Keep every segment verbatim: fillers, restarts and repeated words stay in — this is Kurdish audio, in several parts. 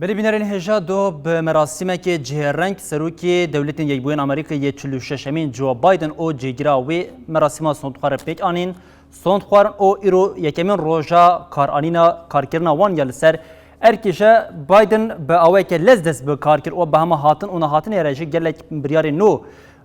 Belê bînerên hêja do bi merasîmekê cihêreng Serokê Dewletên Yekbûyên Amerîka yê çil û şeşemîn Joe Biden û cêgira wê merasîma sondxwar pêk anîn. Sondxwarin û îro yekemîn roja karanîna karkirina wan ya li ser erkê ji Biden bi awayeke lez dest bi kar kir û bi hema hatin û nehatinê re jî gelek biryarên nû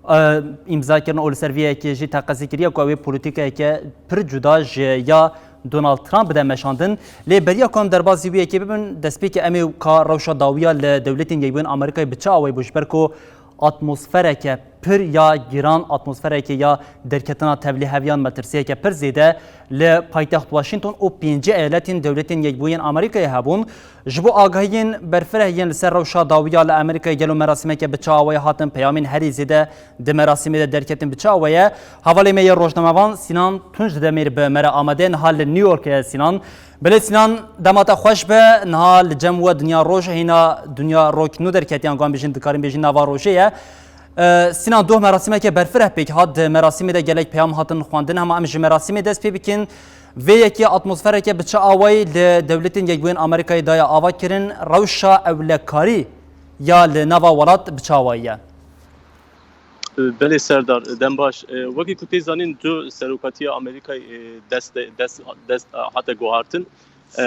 e, îmza kirin û li ser vê yekê jî teqezî kiriye ku ew ê polîtîkayeke pir cuda ji ya Donald Trump bide meşandin. Lê beriya ku em derbazî wê yekê bibin, destpêkê em ê ka rewşa dawiya li Dewletên Yekbûyên Amerîkayê bi çi awayî bû, ji ber ku atmosfereke pir ya giran, atmosfereke ya derketina tevlîheviyan, metirsiyeke pir zêde li paytext Washington û pêncî eyaletên Dewletên Yekbûyên Amerîkayê hebûn. Ji bo agahiyên berfireh yên li ser rewşa dawiya li Amerîkayê gelo merasîmeke bi çi awayî hatin, peyamên herî zêde di merasîmê de derketin bi çi awayî ye? Hevalê me yê rojnamevan Sînan Tunç Demîr bi me re amade, niha li New York e Sînan. Belê Sînan, dema te xweş be, niha li cem we Dinya Roj hîna Dinya Rok nû derketiyan, wan bijîn dikarin bêjin nava rojê ye. E, Sînan, doh merasîmeke berfireh pêk hat, di merasîmê de gelek peyam hatin xwendin, hema em ji merasîmê dest pê bikin. Vê yekê atmosfereke bi çi awayî li Dewletên Yekbûyên Amerîkayê daye ava kirin, rewşa ewlekarî ya li nava welat bi çi awayî ye? Belê Serdar, dem baş. E, wekî ku tê zanîn, du serokatiya Amerîkayê, e, dest, dest, dest hate guhartin. E,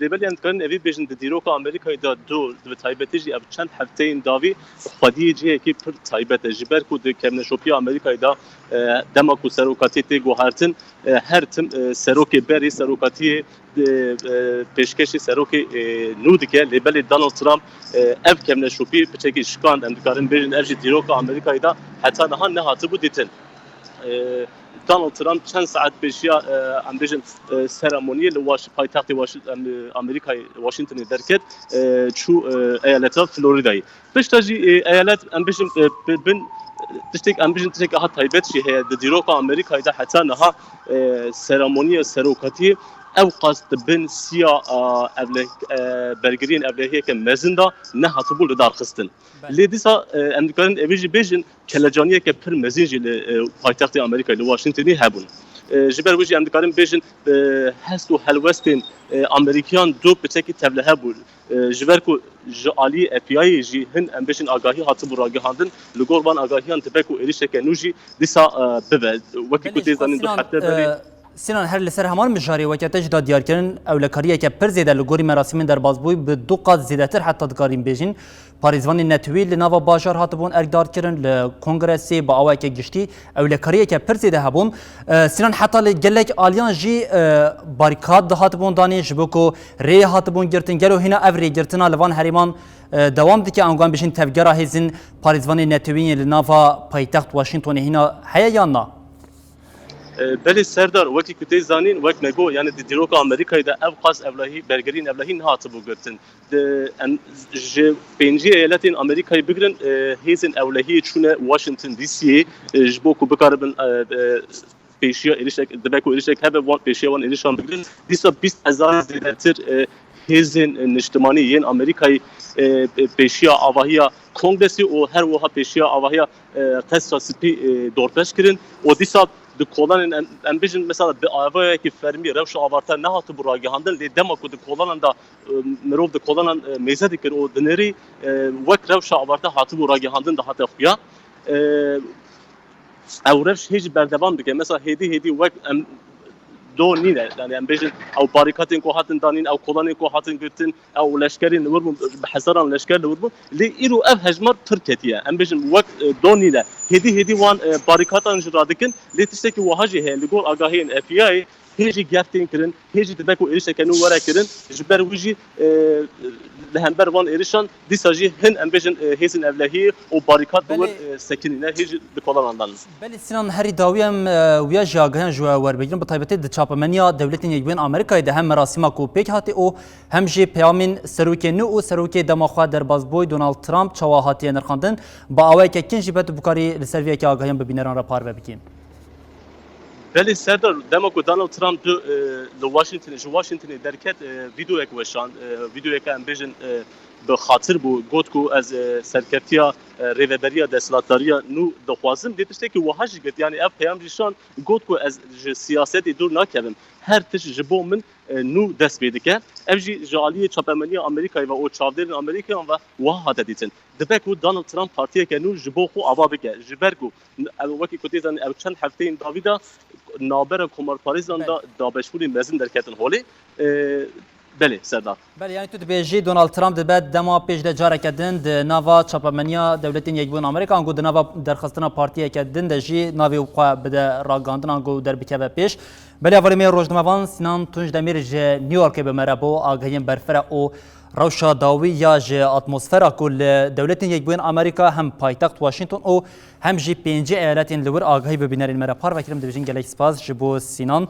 lê belê em dikarin evî bêjin, di dîroka Amerîkayê de du, bi taybetî jî ev çend hefteyên dawî xwediyê cihekî pir taybet e. Ji ber ku di kevneşopiya Amerîkayê de, e, dema ku serokatiyê tê guhertin, e, her tim, e, serokê berê serokatiyê, e, e, pêşkêşî serokê, e, nû dike. Lê belê Donald Trump, e, ev kevneşopî piçekî şikand. Em dikarin bêjin ev jî dîroka Amerîkayê de heta niha nehatibû dîtin. E, Donald Trump çend saet pêşiya, e, em bêjin, e, seremoniyê li Waş-, paytextê Waş-, em, Amerîkayê, Washingtonê derket, e, çû, e, eyaleta Floridayê. Pişta jî, e, eyalet, em bêjin, e, bi-, bin, tiştek, em bêjin tiştek ha taybet jî heye. Di dîroka Amerîkayê de heta niha, e, seremoniya serokatiyê ew qas di bin siya, a, evleh-, e, bergiriyên evlehiyeke mezin de nehatibû lidarxistin. Belê. Lê dîsa, e, em dikarin evê jî bêjin, kelecaniyeke pir mezin jî li, e, paytextê Amerîkayê, li Washingtonê hebûn. E, ji ber wê jî em dikarin bêjin, e, hest û helwestên, e, Amerîkiyan du piçekî tevlihev bû. E, ji ber ku ji alî F B I'ê jî hin, em bêjin, agahî hatibû ragihandin, li gor van agahiyan dibe ku êrişeke nû jî dîsa, e, bibe. Wekî ku Belê, tê ji xwe zanîn, du Sinan, hefte berê e, Sinan, her li ser heman mijarê weke te jî da diyarkirin, ewlekariyeke pir zêde li gorî merasîmên derbazbûyî bi du qat zêdetir heta dikarîn bêjin. Parêzvanên netewî li nava bajar hatibûn erkdarkirin, li kongresê bi awayeke giştî ewlekariyeke pir zêde hebûn. E, Sinan, heta li gelek aliyan jî, e, barîkad hatibûn danîn, ji bo ku rê hatibûn girtin. Gelo hîna ev rêgirtina li van herêman, e, dewam dike? Anguan bêjin tevgera hêzên parêzvanên netewî yên li nava paytext Washingtonê hîna heye yan na? E, belê Serdar, wekî ku tê zanîn, wek me got, yani di dîroka Amerîkayê de ev qas evlehî, bergiriyên evlehî nehatibû girtin. Di, em, ji pêncî eyaletên Amerîkayê bigirin, e, hêzên ewlehiyê çûne Washington D C'yê, e, ji bo ku bikaribin, e, e, pêşiya êrişek, dibe ku êrişek hebe, wan pêşiya wan êrişan bigirin. Dîsa bîst hezar zêdetir, e, hêzên, e, niştimanî yên Amerîkayê, e, e, pêşiya avahiya Kongresê û her wiha pêşiya avahiya, e, Qesra Spî, e, dorpêç kirin. Û dîsa di kolanên em, em bijin, mesela bi avayekî fermî rewşa avarte nehatibû ragihandin, lê dema ku di kolanan de, e, mirov di kolanan, e, mêze dikir û dinêrî, e, wek rewşa avarte hatibû ragihandin, dihate xuya. E, ew rewş hê jî berdewam dike. Mesela hêdî hêdî wek em do nîne. Yani em bêjin ew barîkatên ku hatin danîn, ew kolanên ku hatin girtin, ew leşkerên li wir bûn, bi hezaran leşker li wir bûn. Lê îro ev hejmar pir ketiye. Em bêjin wek, e, do nîne. Hêdî hêdî wan, e, barîkatan jî radikin. Lê tiştekî wiha jî heye. Li gor agahiyên F B I'ê hê jî gef tên kirin, hê jî dibe ku êrişeke nû were kirin. Ji ber wî jî, e, li hember van êrişan dîsa jî hin, em bêjin, e, hêzên evlehiyê û barîkat bi wir, Belê. e, sekinîne, hê jî di kolanan dan. Belê Sinan, herî dawî em, e, wiya jî agahiyan ji we werbigirin. Bi taybetî di çapemeniya Dewletên Yekbûyên Amerîkayê de hem merasîma ku pêk hatî û hem jî peyamên serokê nû û serokê dema xwe derbazbûyî Donald Trump çawa hatiye nirxandin. Bi awayeke kin jî be tu bikarî li ser vê yekê agahiyan bi bîneran re parve bikî. Belê Serdar, dema ku Donald Trump du, e, li Washingtonê, ji Washingtonê derket, e, vîdeoyek weşand, e, vîdeoyeke em bêjin, e, bi xatir bû, got ku ez, e, serkeftiya, e, rêveberiya desthilatdariya nû dixwazim. Lê tiştekî wiha jî got, yani ev peyam jî şand, got ku ez ji siyasetê dûr nakevim. Her tişt ji bo min e, nû dest pê dike. Ev jî ji aliyê çapemeniya Amerîkayê ve û çavdêrên Amerîkayan ve wiha hate dîtin. Dibe ku Donald Trump partiyeke nû ji bo xwe ava bike. Ji ber ku ew wekî ku tê zanîn ew çend hefteyên dawî de navbera komarparêzan de dabeşbûnên mezin derketin holê. E, belê, Serdar. Belê, yanî tu dibêjî Donald Trump dibe dema pêş de careke din di nava çapemeniya Dewletên Yekbûyî Amerîka, ango di nava derxistina partiyeke din de jî navê xwe bide ragihandin, ango derbikeve pêş. Belê, hevalê me rojnamevan Sinan Tunç Demîr ji New Yorkê bi me re bû, agahiyên berfireh û rewşa dawî ya ji atmosfera ku li Dewletên Yekbûyên Amerîka hem paytext Washington û hem jî pêncî eyaletên li wir agahî bi bînerên me re parve kirin. Dibêjin gelek spas ji bo Sinan.